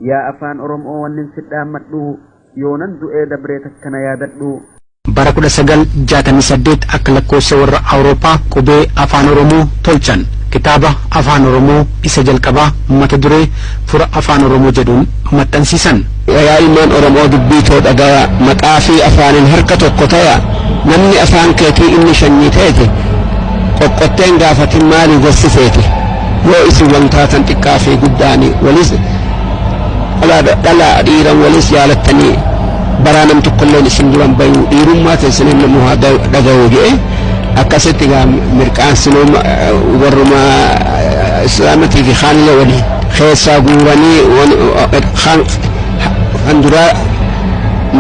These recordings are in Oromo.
Yaa afaan Oromoo wannin si dhaammadhu yoonan du'ee dabree takka na yaadadhu. Bara 1968 akka lakkoofsa warra Awurooppaa qubee afaan Oromoo tolchan. Kitaaba afaan Oromoo isa jalqabaa mata duree Fura Afaan Oromoo jedhuun maxxansiisan. Yaa ilmaan Oromoo dubbii too dhagaya maqaa fi afaanin harka tokko taya namni afaan keetii inni shanyii teete qoqqottee hin gaafatin maali gorsi feete yoo isin wal taatan xiqqaa fi guddaani walis dhalaa dhiiran walis jaalattanii baraa nam tokkolleen isin duran bayuu dhiirummaa teessaniin namuu haa dhagayuu je'e akkasitti gaa mirqaansinuu warruma islaamatii fi kaanillee waliin keessaa guuranii kan duraa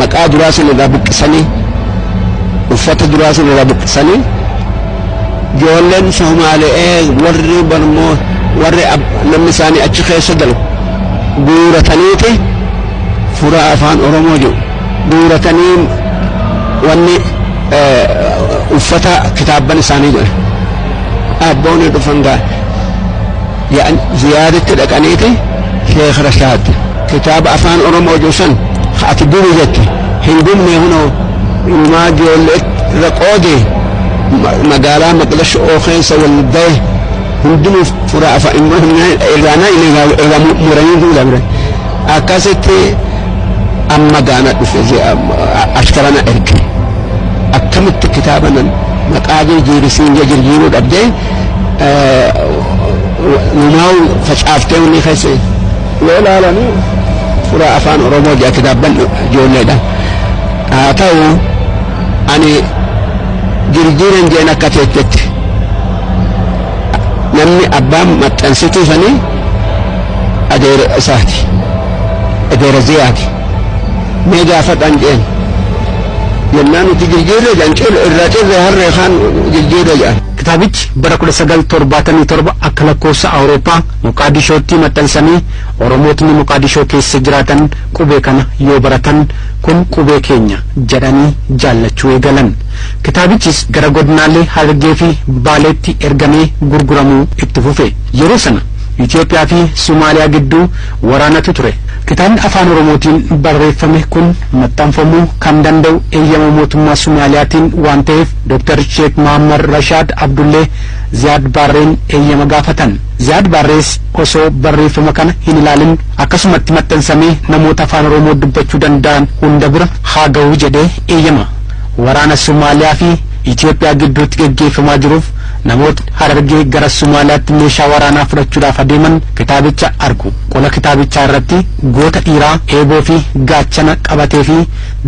maqaa duraa sun irraa buqqisanii uffata duraa sun irraa buqqisanii ijoolleen Somaale'ee warri barmoo warri namni isaanii achi keessa galu guurataniiti fura afaan Oromoo jedhu guuratanii wanni uffata kitaabban isaanii jedhan abboonni dhufan gaa ziyaadatti dhaqaniiti Sheekh Rashaad kitaaba afaan Oromoo jiru san ati gubi jette hin gubne hunoo inumaa ijoollee irra qoode magaalaa Maqdashoo keessa wal gahe hundinuu fura afaan irraa irraa muranii duula bira akkasitti amma gaana dhufe ashkarana erge akkamitti kitaaba nan maqaa jirjiirisiin jirjiiruu dhabdee numaa facaaftee wanni keessa yoo ilaalanii fura afaan Oromoo jedha kitaabban ijoolleedha. Haa ta'u ani jirjiiran jeen akka teettetti namni abbaan maxxansituu sanii adeera isaati adeera ziyaati mee gaafadhaan jeen jennaan nuti jirjiirre jedhan irraa cirre harree kaan jirjiirre jedhan. Kitaabichi bara 1977 akka lakkoofsa Awurooppaa Moqaadishootti maxxansamee Oromootni Moqaadishoo keessa jiraatan qubee kana yoo baratan kun qubee keenya jedhanii jaallachuu eegalan. Kitaabichis gara godinaalee Harargee fi Baaleetti ergamee gurguramuu itti fufe. Yeroo sana Itoophiyaa fi Somaaliyaa gidduu waraanatu ture. Kitaabni afaan Oromootiin barreeffame kun maxxanfamuu kan danda'u eeyyama mootummaa Somaaliyaatiin waan ta'eef Dr. Sheek Mahammad Rashaad Abdullee Ziyaad Baarreen eeyyama gaafatan. Ziyaad Baarrees osoo barreeffama kana hin ilaalin akkasumatti maxxansamee namoota afaan Oromoo dubbachuu danda'an hunda bira haa ga'u jedhee eeyyama. Waraana Somaaliyaa fi Itoophiyaa gidduutti geggeeffamaa jiruuf namootni Harargee gara Somaaliyaatti meeshaa waraanaa fudhachuudhaaf adeeman kitaabicha argu. Qola kitaabichaa irratti goota dhiiraa eeboo fi gaachana qabatee fi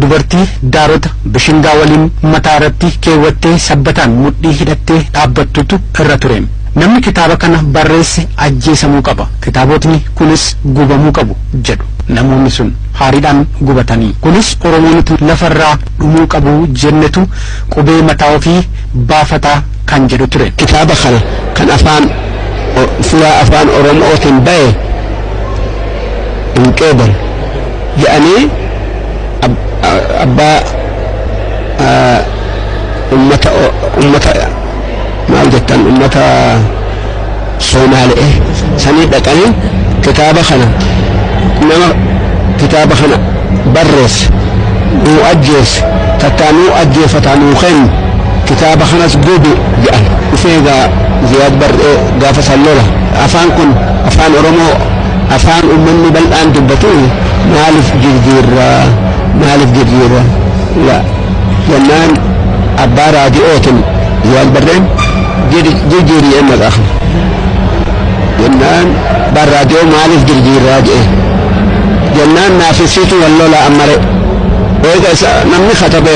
dubartii daarota bishingaa waliin mataa irratti keewwattee sabbataan mudhii hidhattee dhaabbattutu irra ture. Namni kitaaba kana barreesse ajjeesamuu qaba. Kitaabotni kunis gubamuu qabu jedhu namoonni sun haariidhaan gubatanii. Kunis Oromoonitu lafarraa dhumuu qabu jennetu qubee mataa ofii baafataa kan jedhu ture. Kitaaba kana kan afaan fuula afaan Oromootiin bahe hin qeebalu jedhanii abbaa ummata ummata maal jettan ummata Soomaali'ee sanii dhaqanii kitaaba kana nama kitaaba kana barreesse nuu ajjeesse takkaa nuu ajjeefataa nuu kennu kitaaba kanas gubi jedhan dhufee gaa Ziyaad Barree gaafa san lola afaan kun afaan Oromoo afaan ummanni bal'aan dubbatu maaliif jirjiirra maaliif jirjiirra la jennaan abbaa raadi'ootin Ziyaad Barreen jirjiiri jedhan maqaa kana jennaan abbaan raadi'oo maaliif jirjiirraa jedhe jennaan naafisiitu wal lola ammare eega isa namni katabe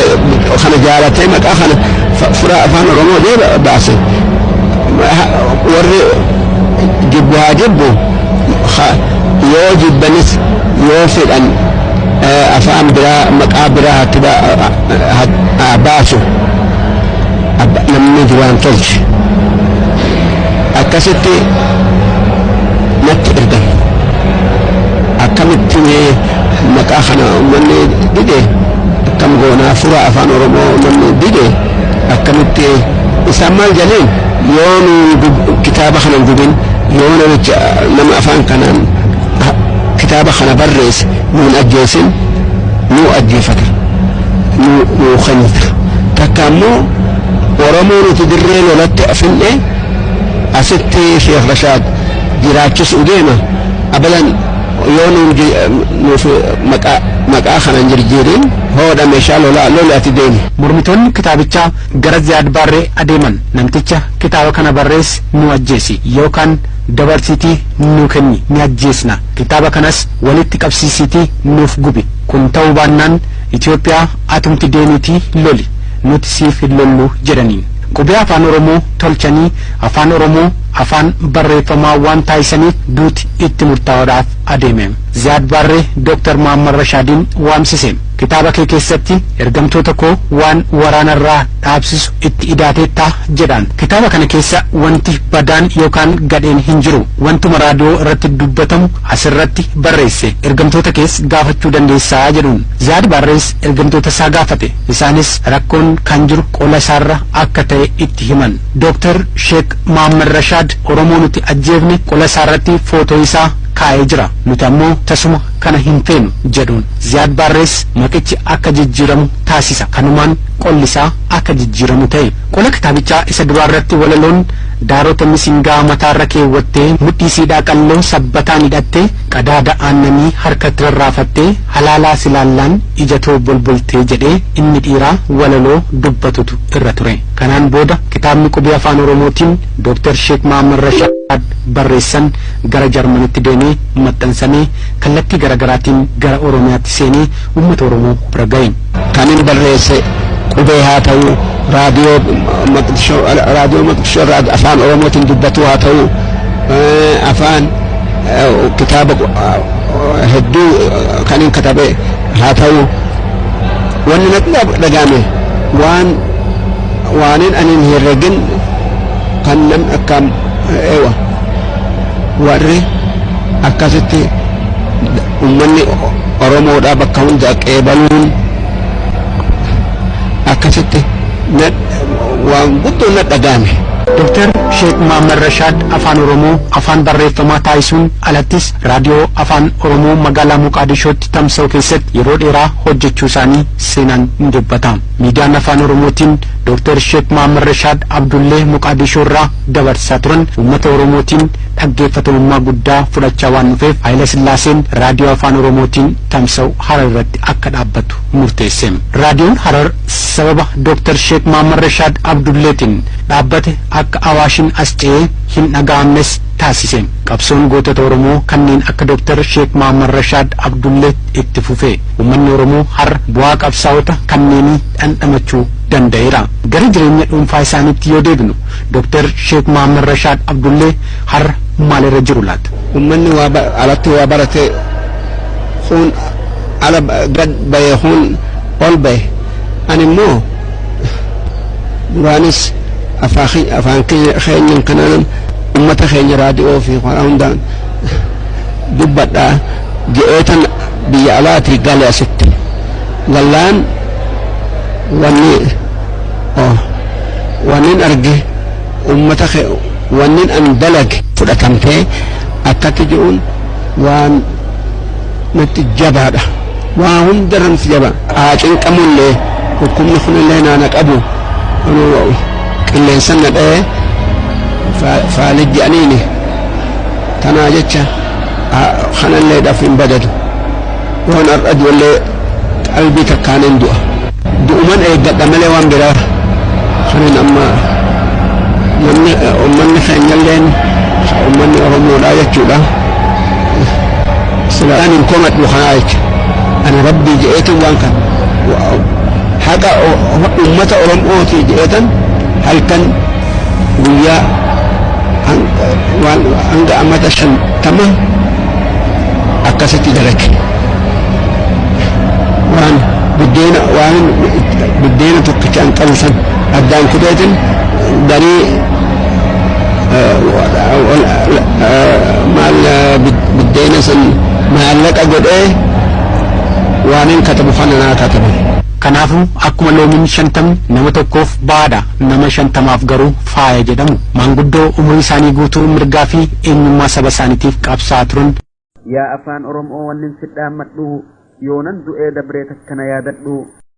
kana jaalatee maqaa kana fura afaan Oromoo jee baase warri jibbu haa jibbu yoo jibbanis yoo fedhan afaan biraa maqaa biraa haa baasu namni duraan tolche akkasitti natti ergan akkamitti mee maqaa kana uummanni dide akkam goonaa fura afaan Oromoo uummanni dide akkamitti isaan maal jedheen yoo nu kitaaba kana gubin yoo namicha nama afaan kanaan Kitaaba kana barreesse nuun ajjeesin, nuu ajjeefata, nuu kennita. Takka ammoo Oromoo nuti dirree lolatti finne asitti Sheekh Rashaad jiraachisuu deema. Abadan yoo nuuf maqaa kana hin jirjiirin, hoodha meeshaa lolaa lole ati deemi. Mormitoonni kitaabichaa gara Ziyaad Baarree adeeman. Namticha kitaaba kana barreesse nu ajjeesi yookaan dabarsiitii nu kenni, ni ajjeesna, kitaaba kanas walitti qabsiisiitii nuuf gubi, kun ta'uu baannaan Itoophiyaa atumti deemiitii loli, nuti siif hin lollu jedhaniin. Qubee Afaan Oromoo tolchanii Afaan Oromoo afaan barreeffamaa waan taasisaniif duuti itti murtaa'uudhaaf adeeme. Ziyaad Baarree Dooktar Mahammad Rashaadiin waamsise. Kitaaba kee keessatti ergamtoota koo waan waraanarraa dhaabsisu itti idaateettaa jedhaan. Kitaaba kana keessa wanti badaan yookaan gadheen hin jiru. Wantuma raadiyoo irratti dubbatamu asirratti barreesse. Ergamtoota kees gaafachuu dandeessaa jedhuun. Ziyaad Baarrees ergamtoota isaa gaafate. Isaanis rakkoon kan jiru qola isaarra akka ta'e itti himan. Dooktar Sheek Mahammad Rashaad Oromoo nuti ajjeefne qola isaarratti footoo isaa kaa'ee jira. Nuti ammoo tasuma kana hin feenu jedhuun. Ziyaad Baarrees maqichi akka jijjiiramu taasisa. Kanumaan qolli isaa akka jijjiiramu ta'e. Qola kitaabichaa isa duraarratti walaloon daarota misingaa mataarra keewwattee, mudhii siidhaa qalloo sabbataan hidhattee, qadaada aannanii harkatti rarraafattee, halaalaa silaallaan ijatoo bolboltee jedhee inni dhiiraa walaloo dubbatutu irra ture. Kanaan booda kitaabni qubee Afaan Oromootiin Dooktar Sheek Mahammad Rashaad barreessan gara Jarmanitti deemee maxxansamee kallattii garaagaraatiin gara Oromiyaatti seenee uummata Oromoo bira ga'e. Kan inni barreesse qubee haa ta'u, raadiyoo Maqdishoo, raadiyoo Maqdishoo irraa Afaan Oromootiin dubbatu haa ta'u, afaan kitaaba hedduu kan inni katabe haa ta'u, wanni natti dhaga'ame waan waanin ani hin herregin kan nam akkam eewa warri akkasitti ummanni Oromoodhaa bakka hunda qeebaluun akkasitti waan guddoo na dhaga'ame. Dooktar Sheek Mahammad Rashaad Afaan Oromoo afaan barreeffamaa taasisuun alattis raadiyoo Afaan Oromoo magaalaa Moqaadishootti tamsa'u keessatti yeroo dheeraa hojjechuu isaanii seenaan ni dubbata. Miidiyaan Afaan Oromootiin Dooktar Sheek Mahammad Rashaad Abdullee Moqaadishoo irraa dabarsaa turan uummata Oromootiin dhaggeeffatamummaa guddaa fudhachaa waan dhufeef, Haayila Sillaaseen raadiyoo Afaan Oromootiin tamsa'u Harar irratti akka dhaabbatu murteesse. Raadiyoon Harar sababa Dooktar Sheek Mahammad Rashaad Abdulleetiin dhaabbate akka Awaashin as ce'ee hin dhaga'amnes taasise. Qabsoon gootota Oromoo kanneen akka Dooktar Sheek Mahammad Rashaad Abdullee itti fufe. Uummanni Oromoo har'a bu'aa qabsaa'ota kanneenii dhandhamachuu danda'eera. Gara jireenya dhuunfaa isaaniitti yoo deebinu, Dooktar Sheek Mahammad Rashaad Abdullee har'a maalirra jiru laata? Uummanni waa alatti waa barate kun ala gad bahe, kun ol bahe. Ani immoo duraanis afaan keenyan kanaan ummata keenya raadiyoo fi karaa hundaan dubbadhaa je'eetan biyya alaatii gale. Asitti gallaan wanni wannin arge ummata wannin an dalage fudhatamtee akkatti je'uun waan natti jabaadha. Waa hundarra natti jaba. Haa cinqamullee, dhukkubni kunillee naana qabu, qilleensan na dha'ee faalijji aniini tanaa jecha kanallee dhaaf hin badadu. Waan har'a ijoollee qalbii takkaan hin du'a, du'uman eeggadha malee waan biraa kanin amma namni ummanni keenyalleen, ummanni Oromoodhaa jechuudha, silaan hin komadhu. Kanaa jecha ani Rabbii je'eetin waan kan haqa ummata Oromootii je'eetan halkan guyyaa waan hanga amata 50 akkasitti dalage. Waan buddeena, waan buddeena tokkicha an qabu san addaan kuteetin garii maal buddeena san maallaqa godhee waanin katabu kana naa kataban. Kanaafuu akkuma loomiin 50 nama tokkoof baadha, nama 50f garuu faaya jedhamu, maanguddoo umurii isaanii guutuu mirgaa fi eenyummaa saba isaaniitiif qabsaa'aa turan. Yaa afaan Oromoo wannin si dhaammadhu, yoonan du'ee dabree takkana yaadadhu.